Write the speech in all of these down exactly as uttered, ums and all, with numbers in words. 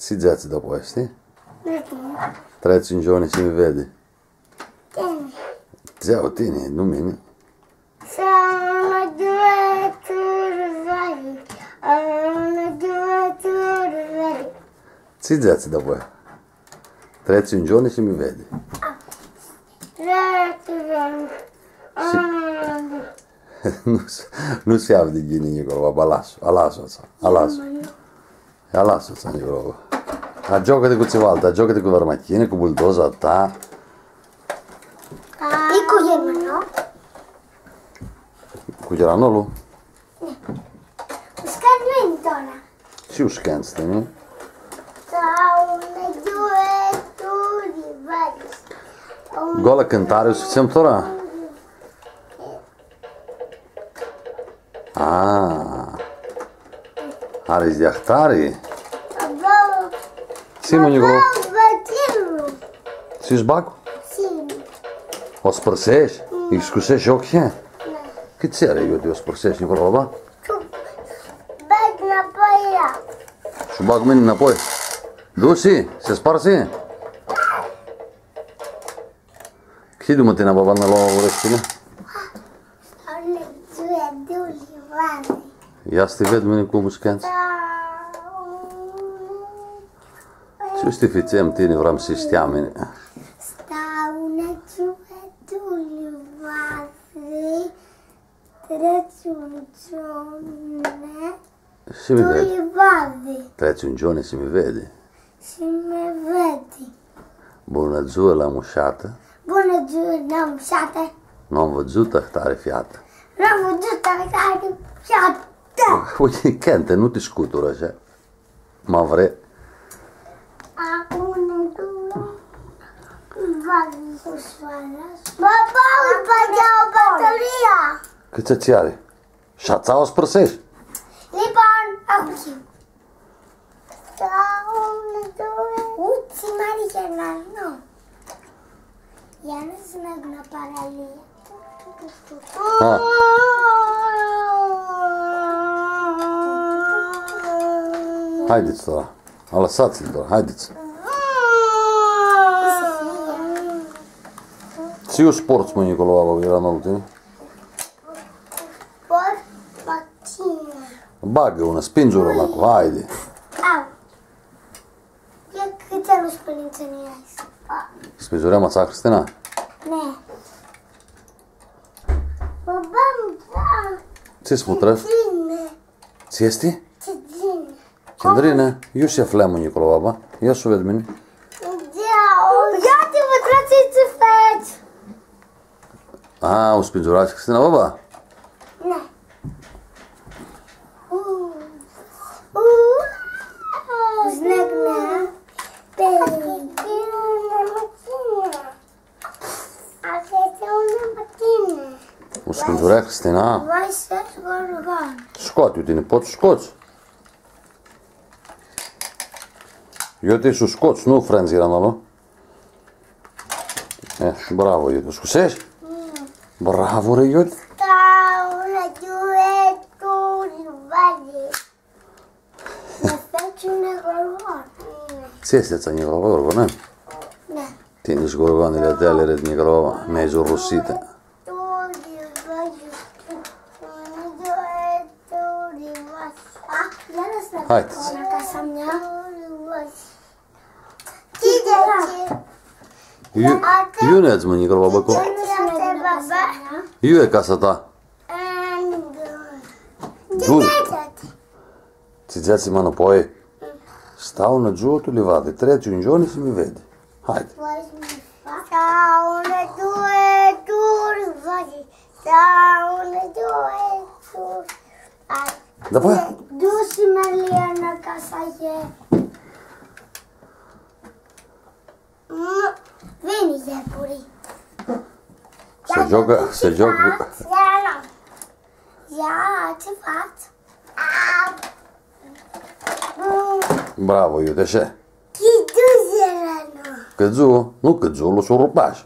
Tsi dzãtsi dapoaia, shtii? Tretsi un gioni shi mi vedi. Tini. Dzã-u tini, nu mini. Sa unã, doi, trei, vari. Unã, doi, trei, vari. Tsi dzãtsi dapoaia? Tretsi un gioni shi mi vedi. Tretsi un gioni. Shi nu s-, nu s-avdi ghini, Nicolo, baba, alas-u, alas-u, alas-u. Ia, alas-u, Nicolo. Agioacã-ti cu tsiva altu, agioacã-ti cu vãrã machini, cu buldoza ta. E cu granolu? Cu granolu? Shi u scanti, nu? Gola cãntari u fãtsem tora? A, ari s-di ahtari? Baba. Si, mã, Nicolo? Baba, bã, tini. Si s-bag? Si. U spãrsesh? Mm. Lji scusesh ocljilji? Da. Cãtse ari, iu ti u spãrsesh, Nicolo, baba? Shi bag nãpoi. Shi bag mini nãpoi. Dusi, s-sparsi? Chidi, mã, tini, baba, nã lo ureshti, ne? Ia s-ti ved mini cum u scanti. Tsi s-ti fãtsem tini, vream s-shtiu mini. Sta unã dzuã tu livadi, tretsi un gioni. Shi mi vedi. Tu livadi. Tretsi un gioni shi mi vedi. Shi mi vedi. Bunã dzuã la mushatã. Bunã dzuã la mushatã. Nu am vidzutã ahtari featã. Nu am vidzutã ahtari featã. Ui, cãnti, nu ti scuturã, ashi. Ma vre. Acum nu tu. Baba, ui, bãgau bataria. Cãtse tsi ari? Shi atsea u spãrsesh? Lipon, ahuchi. Utsi mari e la noi. Ia nu s-neg nã paralia. Ha. Haidets tora. Alãsats-lji tora, haidets. Tsi u sports, mã, Nicolo, aba, eara nãuã, tini? Sport, matinea. Bagã unã, spindzurã-mã cu, haidi. Au. E cãtse nu spun niciun. Spindzurã-mã atsea, Cristina? Ne. Baba, da. Tsi s-mutrã? Cine? Tsi easti? Cine? Cindrinã? Iu shi aflãm, Nicolo, baba? Ia s-u ved mini. Ia ti vã trats tsi fats. A, u spindzurash, Cristina, baba? Na. U, u, u, znãc, na. Pe. Aestã easti unã matinea. U spindzurã, Cristina? Vai s-gorgan. Scoati, tini, pots s-scots? Iu ti s-u scots, nu frãndzi, Ranolu. E, bravo, Iu, u scusesh? Mm. Bravo, re, Iu. Sta unã, doi, trei, patru. Tsi easti atsea, Nicolova, gorgonã? Da. Tini shi gorgonili a tali, re, Nicolova, mi-ai zurusitã. Haidets. Iu, iu nedz, mã, Nicolova, bã, cu? Iu e casa ta? Duri. Tsi dzãtsi ma nãpoi? Sta unã dzuã tu livadi, tretsi un gioni shi mi vedi. Haidi. Sta unã dzuã tu livadi, sta unã dzuã tu livadi. Dupã? Dusi Maria nã casa e. Mm, vini iepuri. Se gioacã, se gioacã. Ia, ia, tsi fats? Bravo, Iute, shi. Cãdzu, nu cãdzu, lu s-u rupash.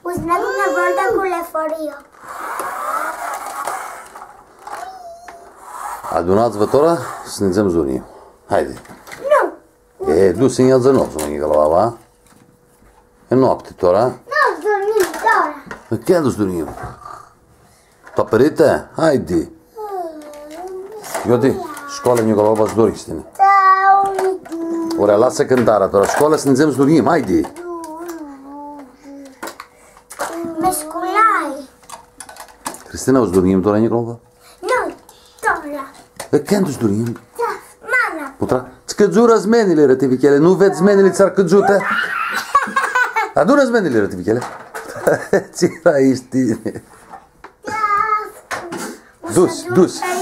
U s-neg unã voltã cu leforio. Adunats-vã tora, s-nidzem zurlji. Haidi. Nu. E, du-ti, nj-altsã noptsã, mã, Nicola, baba. E noapti tora. Nu, s-durmim tora. E, cãndu s-durmim? Tu apãritã? Haidi. Ioti, scoalã, Nicola, baba, s-dormi tini. Ora, lasã cãntarea tora. Scoalã s-nidzem s-durmim, haidi. Mi sculai. Cristina, u s-durmim tora, Nicola, baba? Nu, tora. E, cãndu s-durmim? Da, mana. Putra, tsã cãdzurã zmenili, rãtivichele, nu vedz zmenili tsã-s cãdzutã? Adunã zmenili, rãtivichele. Tsi eara aestã? Da. Du-ti, du-ti.